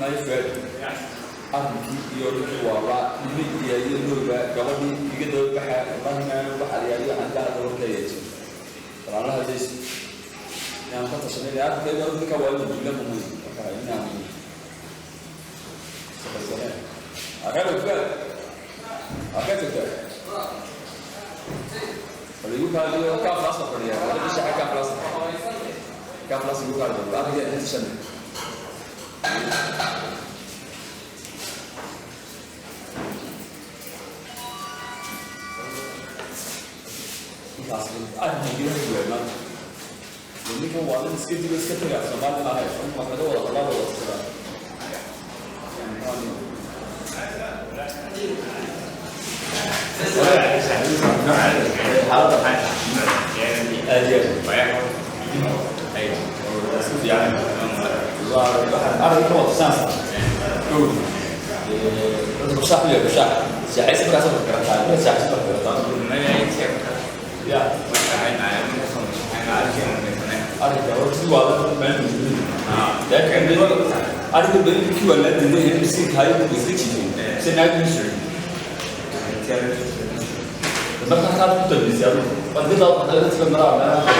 Maayo Fuaad, arrinkii iyo ninkii waa nimay iyo iyo gabadhii iga daba baxa. Wallahi maan waxa la yaaliyo, waxaan ka hadla warkayeeso walaalaha hadlayso inaan ka tashanay arrinkayga. Ninka waa inuu dila muhiim, marka inaan shaqaysaneen. Akaba Fuaad, akee tagtaa? Bal igu kaaliyo, kaa flaasa fadhiya gabadhii shaxa, kaa flaasa, kaa flaasa igu kaaliyo arrinkii aan ka tashanay. Ninkaas arrinka igala duway maanta. Ninkan waa nin iska dilo, iska tagaa. Soomaali maahay, waa kaga wada hadlaa, wada sidaa. Xaaladda aad iyo aad isku fiican waa waxaan arrinka ka wada saansa kow. Horta bushaax u yahay, bushaax shaaxaysi markaas waad garataa, markaad shaaxaysi waad garataa ya. Arrinka horta si waa maalin arrinka berinkii waa la diiday in miskiinka hayo iska jiifay si naag u socon. Marka halkaad ku dambeysay adigu waad ka daad maraa meelaha.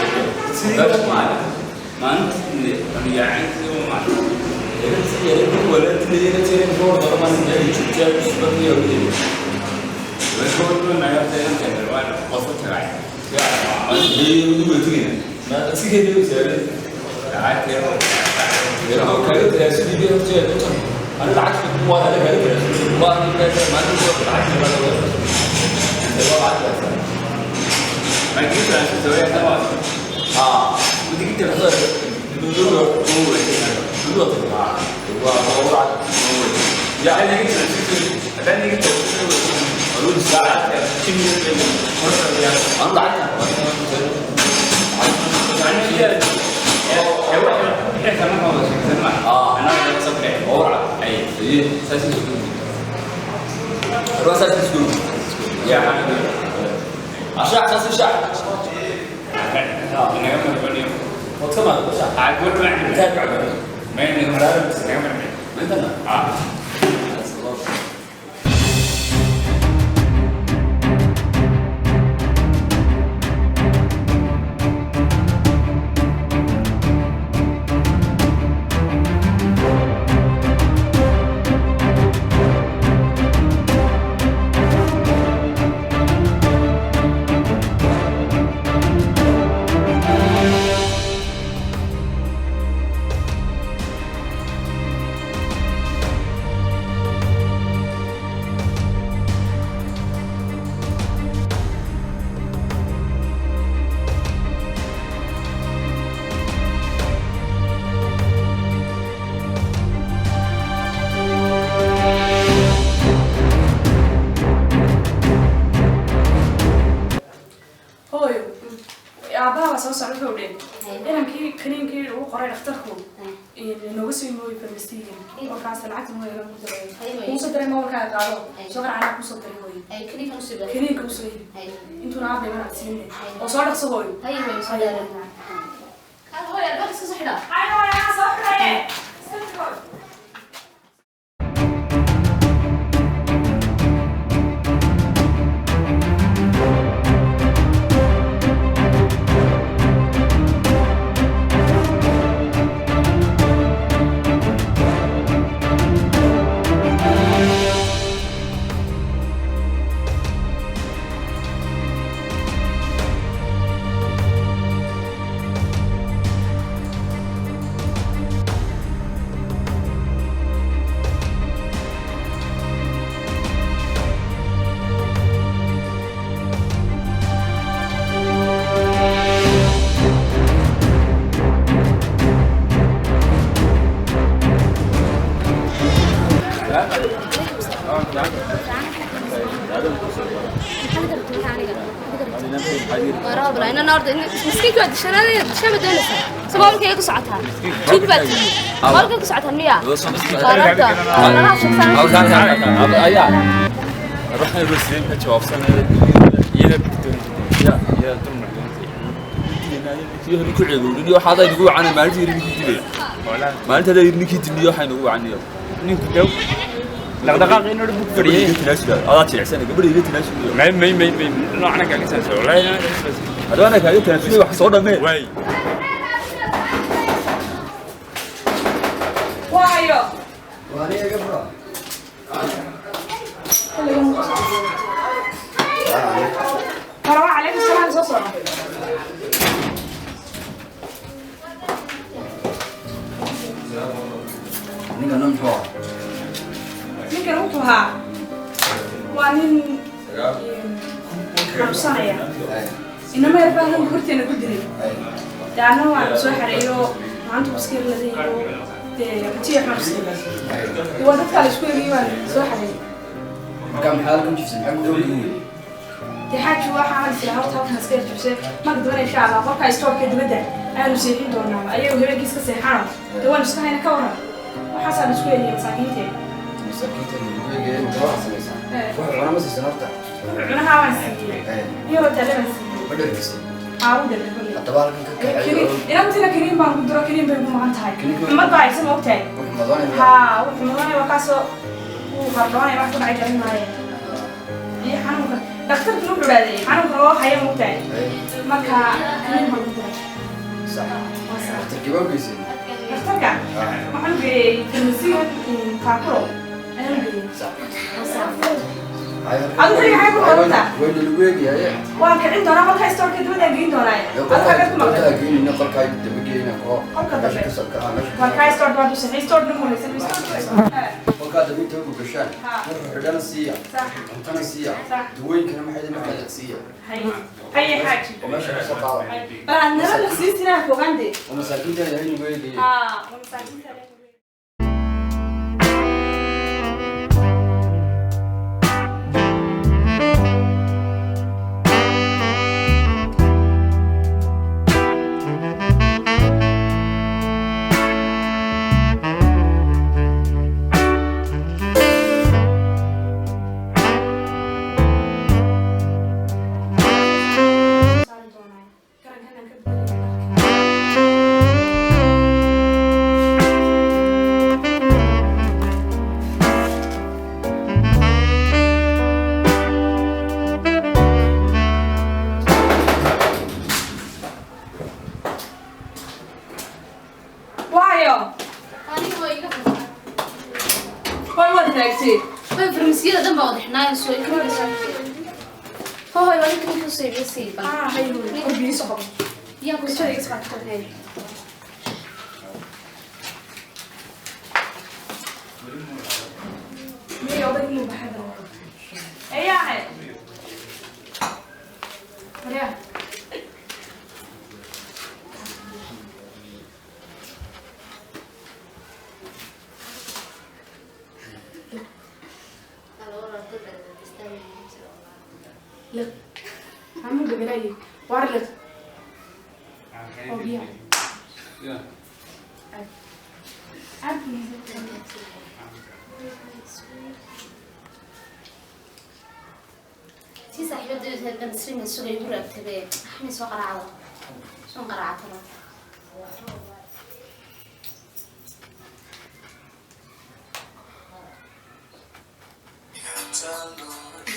Hooyo, aabbaha waa soo socda. Wuxuu dhe inankii kaniinkii ugu qoray dhakhtarku inooga soo imooyey farmasiiga. Warkaas lacagta mooyaga ku diray, kuusoo diray mobilkaaga qaado, soo qaracana kuusoo diray. Hooyo, kaniinka usoo iibi intuuna aabay mana siine oo soo dhaqso, hooyo. Hay hooyo, anaa soo xiraye. Iska tag, hooyo. Miskiinka waa dishanada, disha ma doonaysaa? Sababkay ku socotaa tuug baad tihi, maalkay ku socotaa miya? Qaarada nalaha sheegsan. Ayaa waxaan rusleen ka jawaabsanaya ku ceebowdin. Waxaad ay nagu wacana maalintii yiri ninkii dilay, maalinta hadaa yiri ninkii dilay waxay nagu wacanayo. Ninku dhow dhaqdhaqaaq inuu bug fadhiyay. Adaa jilicsan gabadha iga tanaasuliyo. May may may may noocna kaaga saanso wallaahi. Haddaba ana kaaga tanaasuliyo wax soo dhamee. Waay. Waayo. Waa Marwa, calaykum salaam, soo soco. Ninka nan muxuu ahaa? Ninkan wuxuu ahaa waa nin xanuunsanaya, inama yar baa halka horteena ku dilay. Dee anna waan soo xareeyo maanta baskir ladayo, dee cuntiya xanuunsan. Dee waa dadkaa la isku eegayay, waan soo xareeyay. Marka maxaa halkan jifsan, maxaa ku dhow? Dee xaaji, waxaa la jira horta halkan iska yarjabse. Marka dambena insha Allah qolka istoorka dibadda ayaanu seexin doonaa, ayagu habeenkiis ka seexano. Dee waanu iska hayna, ka waran waxaasaa la isku eegayay masaakiinteeda. Masaakiinta lagu eegaya inta waxaa samaysaa, wax cuna ma siisan horta? Cunaha waan siiyey, iyadoo taale baan siiyey. Ma dhergisay? Aa, u dhalay kolley. Haddaba halkan ka kaxeeyo. Inantina kaniin baan ku diro, kaniin bay ugu maqan tahay. Kaniinka- Xumad baa haysa, ma ogtahay? Wuxuu madoonaya. Haa, wuxuu mudanaya waa kaasoo wuu qardhoonaya, wax ku dhacay garan maaye. Iyo xanuunka dhakhtarkuna wuxuu dhahday xanuunka loo haya, ma ogtahay? Marka kaniin baan ku diray. Sax. Waa sax. Dhakhtarkii baa geysay? Dhakhtarka waxaan u geeyey farmasiga Kaakuro ayaan u geeyey. Sax. Waa sax. Adigu xilliga xagee ku qabataa? Wayna lagu eegayaye. Waan kicin doonaa, qolka istoorka dibadda geyn doonaa. Adigu xageed ku maqlay? Qolkaa geynina, qolkaa dambe geynina koo. Qolka dambe. Meesha ka soo kaca meesha. Waa kaa istoorka, waa dusaxay istoorka mulaysan istoorka. Qolkaa dambe inta ugu gashaan. Ha. Wuxuu xidhana siiya. Sax. Cuntana siiya. Sax. Dawooyinkana maxay maxay siiya. Hay haye xaaji. Oo meesha ka soo qaada. Bal aad nala laqsiisinaa fogaande. Oo masaakiinta ilaahay nagu eegayay. Haa, waa masaakiinta. Saari doonaa garankan aan ka bedelaya dharka. Waayo. Aniga waa iga furtaa. Way waad raagtay. Way farmasiyada dhan baa wada xidhnaayo, soo ikrinaysa. Hoy, waa ninka ninka soo iibiyey sii bal. Ah, hay oo biyo soo qabo. Yaa ku Jikada iga soo qabo. Miyo oday inuu baxay bal. Ayaahe. Maria. Liq. Amu gabalay. War liq. Oo biyo. Cab. Tii saaxiibadeedu halkan Nasrin sugay ugu raagtabee. Maxay soo qaraacdo? Soo qaraacdo.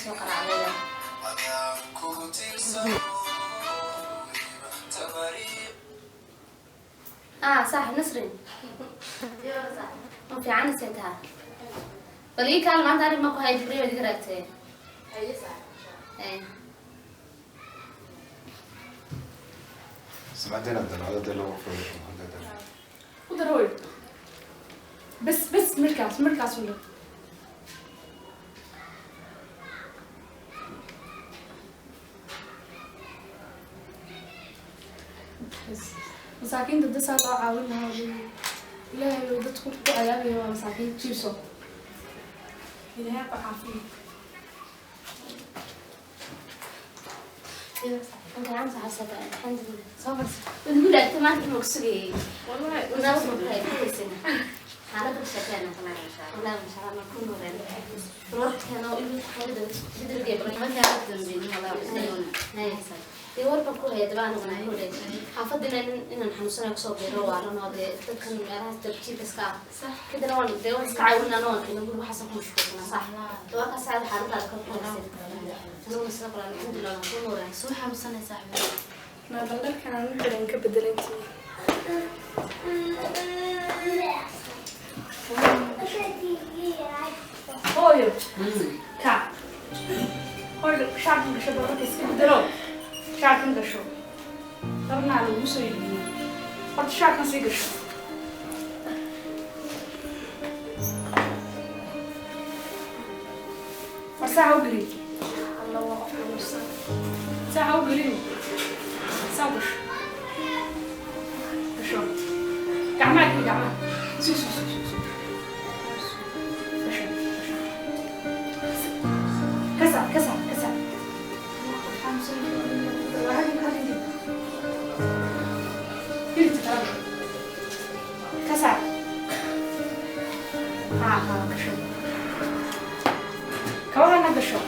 Soo qaraacdo. Ah, صح نسرين. ما في عنا سيتها. بل كان ما تعرف ما هاي جبريل ودي قرأتها. ايه. سمعتين الدلع هذا اللي هو في هذا. Ku dar hooyo. Bas bas markaas markaas u liq. Bas masaakiinta dasaa loo caawin lahaa weeye. Ilaahay uu dadku ku cadaabaya waa masaakiin jiibso. Ilaahay ku caafiyo. انت عم صح الحمد لله صبر ونقول لك ما انت مقصودي. والله وناس مبهي كويسين حالتك شكلنا والله ما شاء الله كله غير روح كانوا يقولوا حاجة تدري قبل ما كانت تنزل والله. هاي Dee war baan ku haya daba aniguna hore xaafadda inaan xanuunsanayo kusoo biiro waaranoo dee dadkan meelahaas darjiinka iska ah kadibna waan dee waan iska caawinaa waan keena guri waxaasan ku mashquulsanaa sax. Dee warkaas saacada xaaladaada ka kuhaysan aniguna sida kale alxamdulilah waan kuu nuuray. Soo xanuunsanay saaxiib. Naa bal dharkan aan u xiran ka bedelantii. Hooyo, kac. Hooyo, shaarkan gasho, bal marka iska bedelo. Shaarkan gasho, dharnaa lagu soo iibiyey. Horta shaarkan sii gasho. War saaca u gelin. Alla, waa qof xanuunsan. Saaca u gelin, saa gasho, gasho gacmaha keli, gacmaha. Su su su su su gasho, gasho. Ka saar, ka saar, ka saar. Halkan, halkan geli. Gelita kalaba ka saar. Ha ha, gasho. Kabahana gasho.